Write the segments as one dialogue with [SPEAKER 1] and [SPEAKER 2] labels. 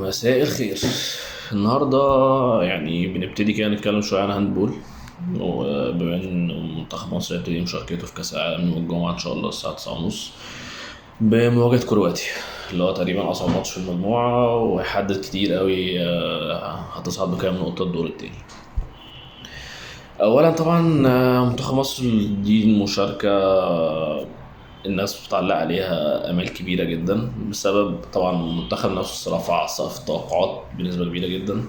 [SPEAKER 1] مساء الخير. النهارده يعني بنبتدي كده نتكلم شوية عن handball، وبما ان منتخب مصر هيبتدي مشاركته في كاس العالم يوم الجمعة ان شاء الله الساعة 9:30 بمواجهة كرواتيا، اللي هو تقريبا اصعب ماتش في المجموعة وهيحدد كتير قوي هتصعد بكام نقطة الدور التاني. اولا طبعا منتخب مصر دي المشاركة الناس بتعلق عليها امال كبيرة جدا، بسبب طبعا المنتخب نفسه رفع سقف التوقعات بنسبة كبيرة جدا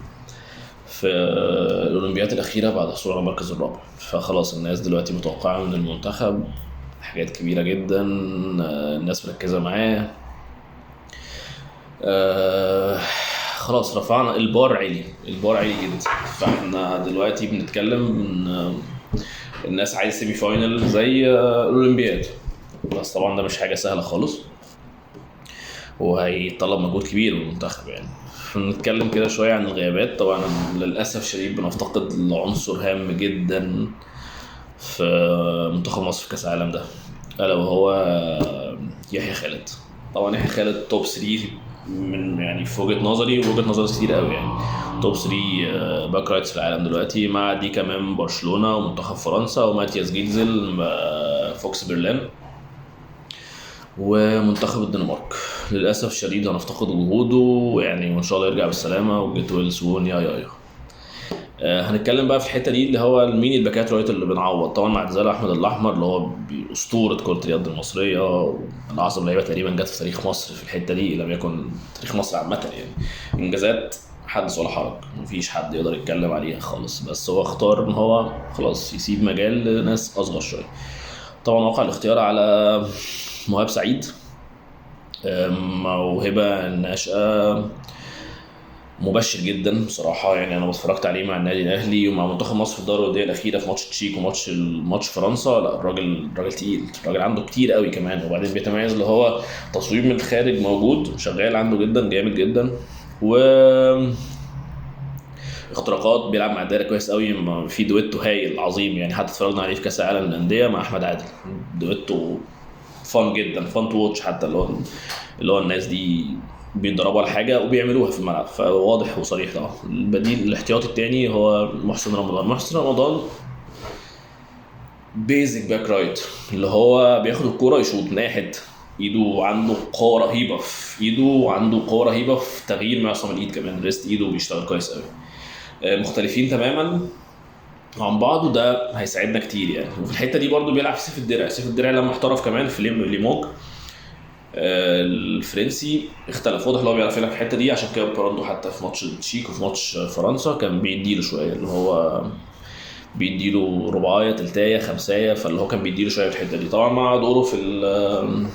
[SPEAKER 1] في الاولمبياد الاخيرة بعد حصوله على المركز الرابع. فخلاص الناس دلوقتي متوقعه من المنتخب حاجات كبيرة جدا، الناس مركزه معاه. خلاص رفعنا البار عالي، البار عالي جدا. فاحنا دلوقتي بنتكلم ان الناس عايز semi final زي الاولمبياد، بس طبعا ده مش حاجة سهلة خالص وهيطلب مجهود كبير من المنتخب. يعني نتكلم كده شوية عن الغيابات. طبعا للاسف الشديد بنفتقد لعنصر هام جدا في منتخب مصر في كاس العالم ده، الا وهو يحيى خالد. طبعا يحيى خالد top 3 من يعني في وجهه نظري ووجهه نظر كتير قوي، يعني top 3 back rights في العالم دلوقتي، مع دي كمان برشلونة ومنتخب فرنسا وماتياس جيتزل فوكس برلين ومنتخب الدنمارك. للاسف الشديد هنفتقد وجوده يعني، وان شاء الله يرجع بالسلامة و get well soon يا يا يا. هنتكلم بقى في الحتة دي اللي هو مين الباكات right اللي بنعوض. طبعا مع اعتزال احمد الاحمر اللي هو اسطورة كره اليد المصرية ومن اعظم لعيبة تقريبا جت في تاريخ مصر في الحتة دي، لم يكن تاريخ مصر عامة يعني، انجازات حدث ولا حرج، مفيش حد يقدر يتكلم عليها خالص. بس هو اختار ان هو خلاص يسيب مجال لناس اصغر شوية. طبعا وقع الاختيار على مهاب سعيد، موهبة ناشئة مبشر جدا بصراحة. يعني انا اتفرجت عليه مع النادي الاهلي ومع منتخب مصر في الدورة الودية الاخيرة في ماتش تشيك وماتش ماتش فرنسا. لا الراجل تقيل، الراجل عنده كتير قوي كمان، وبعدين بيتميز اللي هو تصويب من الخارج موجود شغال عنده جدا جامد جدا، و اختراقات بيلعب مع الدايرة كويس قوي، في دويتو هايل عظيم يعني، حتى اتفرجنا عليه في كاس العالم للاندية مع احمد عادل، دويتو fun جدا، fun to watch، حتى اللي هو الناس دي بيتدربوا على حاجة وبيعملوها في الملعب، فواضح وصريح. طبعا البديل الاحتياطي الثاني هو محسن رمضان. محسن رمضان basic back right، اللي هو بياخد الكورة يشوط من اي حتة، ايده عنده قوة رهيبة في ايده، وعنده قوة رهيبة في تغيير معصم الايد كمان، wrist ايده بيشتغل كويس قوي. مختلفين تماما عن بعض وده هيساعدنا كتير يعني. وفي الحتة دي برضو بيلعب سيف الدرع. سيف الدرع لما احترف كمان في ليموج الفرنسي اختلف، واضح ان هو بيعرف يلعب في الحتة دي، عشان كده برضه حتى في ماتش التشيك وفي ماتش فرنسا كان بيديله شوية، اللي هو بيديله رباعية تلتايه خمسايه، فاللي هو كان بيديله شوية في الحتة دي. طبعا مع دوره في ال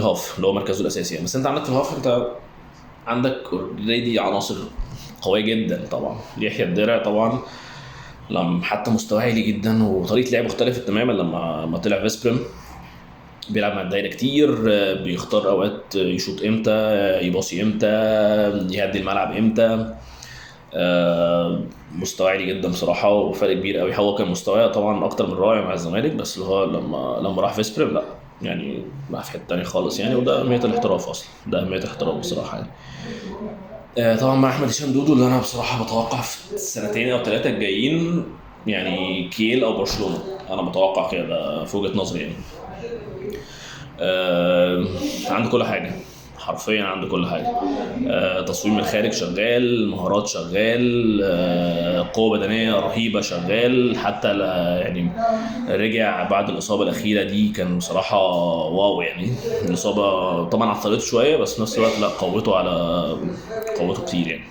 [SPEAKER 1] half اللي هو مركزه الاساسي يعني. بس انت عندك في ال half انت عندك already عناصر قوية جدا. طبعا يحيى الدرع طبعا لما حتى مستواه عالي جدا وطريقه لعبه اختلفت تماما لما ما طلع فيسبرم، بيلعب مع الدايرة كتير، بيختار اوقات يشوط امتى، يباصي امتى، يهدي الملعب امتى. مستوى عالي جدا بصراحة وفرق كبير قوي. هو كان مستواه طبعا اكتر من رائع مع الزمالك، بس اللي هو لما راح فيسبرم لا يعني راح في حتة تانية خالص يعني، وده اهمية الاحتراف اصلا، ده اهمية الاحتراف بصراحة يعني. طبعا مع احمد هشام دودو اللي انا بصراحة بتوقع في السنتين او ثلاثة الجايين يعني كيل او برشلونة، انا بتوقع كده في وجهه نظري يعني. عنده كل حاجة حرفيا، عنده كل حاجة، تصوير من الخارج شغال، مهارات شغال، قوة بدنية رهيبة شغال، حتى يعني رجع بعد الاصابة الاخيرة دي كان بصراحة wow يعني. الاصابة طبعا عطلته شوية بس في نفس الوقت لا قوته على قوته كتير يعني.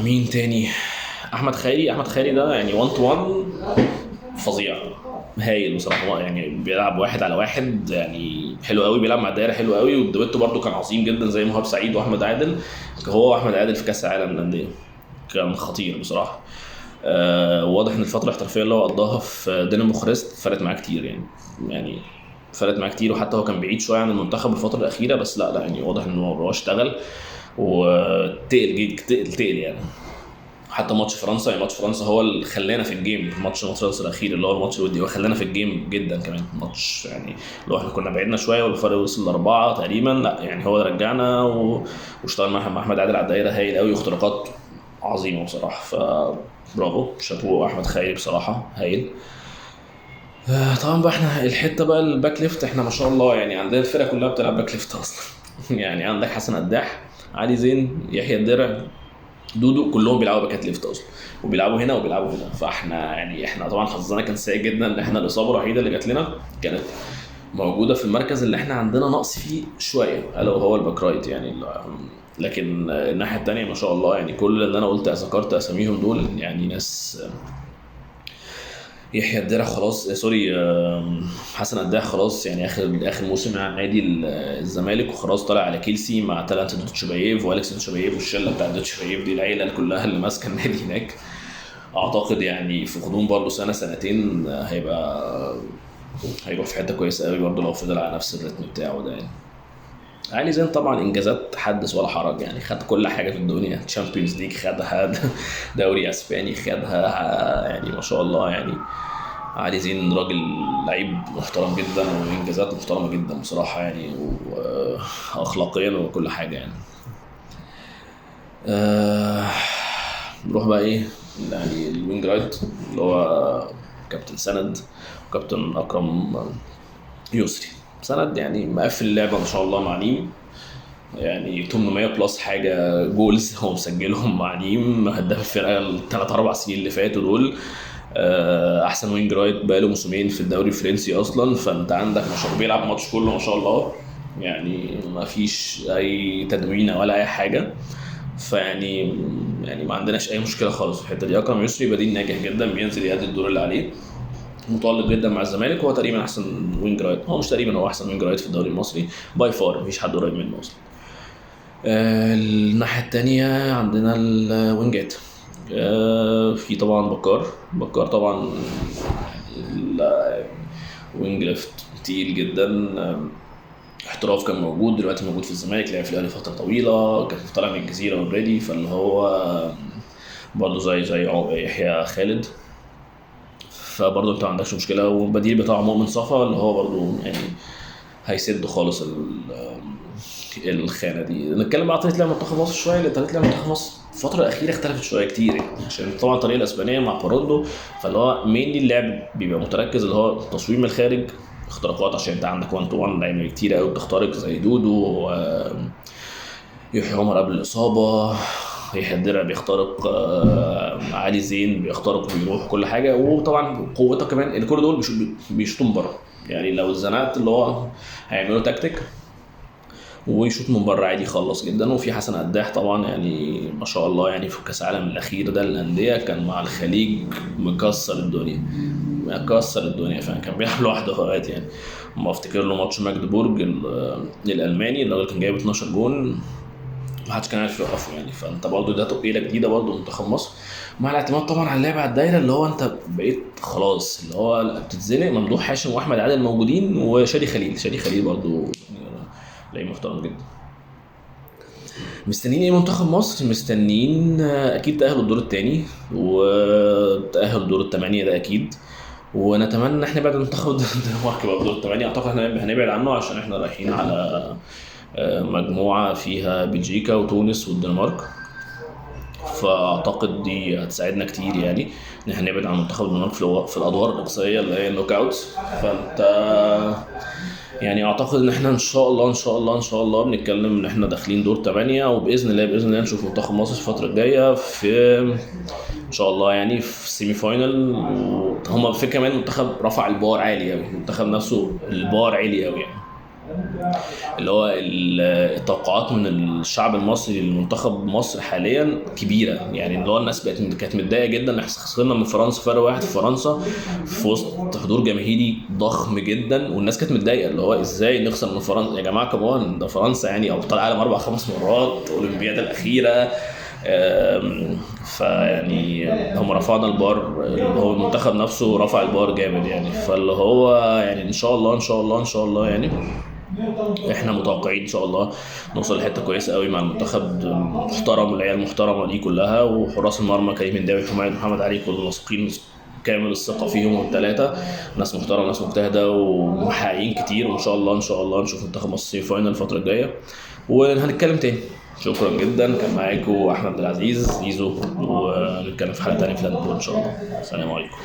[SPEAKER 1] مين تاني؟ احمد خيري. احمد خيري ده يعني 1 to 1 فظيع هايل بصراحة يعني، بيلعب واحد على واحد يعني حلو قوي، بيلعب مع الدايرة حلو قوي، والدويتو برده كان عظيم جدا زي مهاب سعيد واحمد عادل. هو واحمد عادل في كاس العالم للاندية كان خطير بصراحة. واضح ان الفترة الاحترافية اللي هو قضاها في دينامو بوخارست فرقت معاه كتير يعني فرقت معاه كتير، وحتى هو كان بعيد شوية عن المنتخب الفترة الاخيرة، بس لا يعني واضح ان هو اشتغل وتقل تقل يعني. حتى ماتش فرنسا، يعني ماتش فرنسا هو اللي خلانا في ال game، ماتش فرنسا الاخير اللي هو الماتش الودي هو خلانا في ال game جدا كمان. ماتش يعني لو احنا كنا بعدنا شوية والفرق وصل ل4 تقريبا، لا يعني هو رجعنا واشتغل مع احمد عادل على الدايرة هايل قوي، واختراقات عظيمة بصراحة. فبرافو شابوه احمد خيري بصراحة هايل. طبعا بقى احنا الحتة بقى ال back left، احنا ما شاء الله يعني عندنا الفرقة كلها بتلعب back left اصلا. يعني عندك حسن قداح، علي زين، يحيى الدرع، دودو، كلهم بيلعبوا باكات left اصلا، وبيلعبوا هنا وبيلعبوا هنا. فاحنا يعني احنا طبعا حظنا كان سيء جدا ان احنا الاصابة الوحيدة اللي جات لنا كانت موجودة في المركز اللي احنا عندنا نقص فيه شوية، الا وهو ال back right يعني. لكن الناحية الثانية ما شاء الله يعني كل اللي انا قلت ذكرت اساميهم دول يعني ناس. يحيى الدرع خلاص، sorry حسن قداح خلاص يعني اخر موسم مع نادي الزمالك، وخلاص طالع على كيلسي مع تالنت دوتشبايف واليكس دوتشبايف والشله بتاع دوتشبايف دي، العيلة كلها اللي ماسكه النادي هناك. اعتقد يعني في غضون برضه سنة سنتين هيبقى هيروح في حتة كويسة قوي برضه لو فضل على نفس الريتم بتاعه ده يعني. علي زين طبعا انجازات حدث ولا حرج يعني، خد كل حاجة في الدنيا، Champions League خدها، دوري اسباني خدها، يعني ما شاء الله يعني علي زين راجل لعيب محترم جدا وانجازات محترمه جدا بصراحة يعني، واخلاقيا وكل حاجة يعني. نروح بقى ايه يعني ال wing right اللي هو كابتن سند وكابتن اكرم يسري. سند يعني مقفل اللعبة ما شاء الله مع نيم، يعني 800 plus حاجة goals هو مسجلهم مع نيم، هداف الفرقة الثلاث اربع سنين اللي فاتوا دول، احسن wing right بقاله موسمين في الدوري الفرنسي اصلا. فانت عندك ما شاء الله بيلعب ماتش كله ما شاء الله يعني، ما فيش اي تدوينه ولا اي حاجة، فيعني يعني ما عندناش اي مشكلة خالص في الحتة دي. اكرم يسري بديل ناجح جدا، بينزل يأدي الدور اللي عليه، متالق جدا مع الزمالك، هو تقريبا احسن wing right، هو مش تقريبا هو احسن wing right في الدوري المصري by far، مفيش حد قريب منه اصلا. الناحية الثانية عندنا الوينجات، في طبعا بكار طبعا wing left تقيل جدا، احتراف كان موجود، دلوقتي موجود في الزمالك، لعب في الاهلي فترة طويلة، كان طالع من الجزيرة already، فاللي هو برضه زي يحيى خالد، فبرضه انت ما عندكش مشكلة. والبديل بتاعه مؤمن صفا اللي هو برضه يعني هيسد خالص الخانة دي. نتكلم بقى عن طريقه لعب منتخب مصر شوية، لان طريقه لعب منتخب مصر الفترة الاخيرة اختلفت شوية كتير يعني، عشان طبعا الطريقة الاسبانية مع باروندو، فاللي هو mainly اللعب بيبقى متركز اللي هو تصويب من الخارج، اختراقات، عشان انت عندك 1 to 1 لعيبة كتير قوي بتخترق زي دودو، يحيى عمر قبل الاصابة، يحيى الدرع بيخترق، علي زين بيخترق وبيروح كل حاجة. وطبعا قوته كمان ان كل دول بيشوطوا من بره يعني، لو اتزنقت اللي هو هيعملوا تكتيك ويشوط من بره عادي خالص جدا. وفي حسن قداح طبعا يعني ما شاء الله يعني في كاس العالم الاخير ده للاندية كان مع الخليج مكسر الدنيا، مكسر الدنيا، فعلا كان بيلعب لوحده اوقات يعني. ما افتكر له ماتش ماجدبورج الالماني اللي كان جايب 12 جون، ما حدش كان عارف يوقفه يعني. فانت برضو ده تقيلة جديدة برضو منتخب مصر، مع الاعتماد طبعا على اللعب على الدايرة اللي هو انت بقيت خلاص اللي هو بتتزنق. ممدوح هاشم واحمد عادل موجودين، وشادي خليل، شادي خليل برضو لعيب محترم جدا. مستنيين ايه منتخب مصر؟ مستنيين اكيد تاهلوا الدور الثاني وتاهلوا الدور الثمانية ده اكيد، ونتمنى ان احنا بعد منتخب الدنمارك بقى الدور الثمانية، اعتقد احنا هنبعد عنه عشان احنا رايحين على مجموعة فيها بلجيكا وتونس والدنمارك، فاعتقد دي هتساعدنا كتير يعني ان احنا نبعد عن منتخب الدنمارك في الادوار الاقصائية اللي هي ال knock out. فانت يعني اعتقد ان احنا ان شاء الله ان شاء الله ان شاء الله بنتكلم ان احنا داخلين دور 8، وباذن الله باذن الله نشوف منتخب مصر الفترة الجاية في ان شاء الله يعني في semi final. وهم في كمان منتخب رفع البار عالي قوي، المنتخب نفسه البار عالي قوي يعني، اللي هو التوقعات من الشعب المصري لمنتخب مصر حاليا كبيرة يعني، اللي هو الناس بقت كانت متضايقة جدا ان احنا خسرنا من فرنسا فرق واحد في فرنسا في وسط حضور جماهيري ضخم جدا، والناس كانت متضايقة اللي هو ازاي نخسر من فرنسا يا جماعة، كمان ده فرنسا يعني ابطال العالم 4-5 مرات، اولمبياد الاخيرة، فيعني هم رفعنا البار، اللي هو المنتخب نفسه رفع البار جامد يعني. فاللي هو يعني ان شاء الله ان شاء الله ان شاء الله يعني احنا متوقعين ان شاء الله نوصل لحته كويسة قوي مع المنتخب المحترم والعيال المحترمة دي كلها، وحراس المرمى كريم هنداوي وحمايد محمد علي كلهم واثقين كامل الثقة فيهم الثلاثة، ناس محترمه ناس مجتهدة ومحققين كتير، وان شاء الله ان شاء الله نشوف منتخب مصر semi final الفترة الجاية وهنتكلم تاني. شكرا جدا، كان معاكم احمد عبد العزيز زيزو، ونتكلم في حلقة تانية في الهاندبول ان شاء الله. السلام عليكم.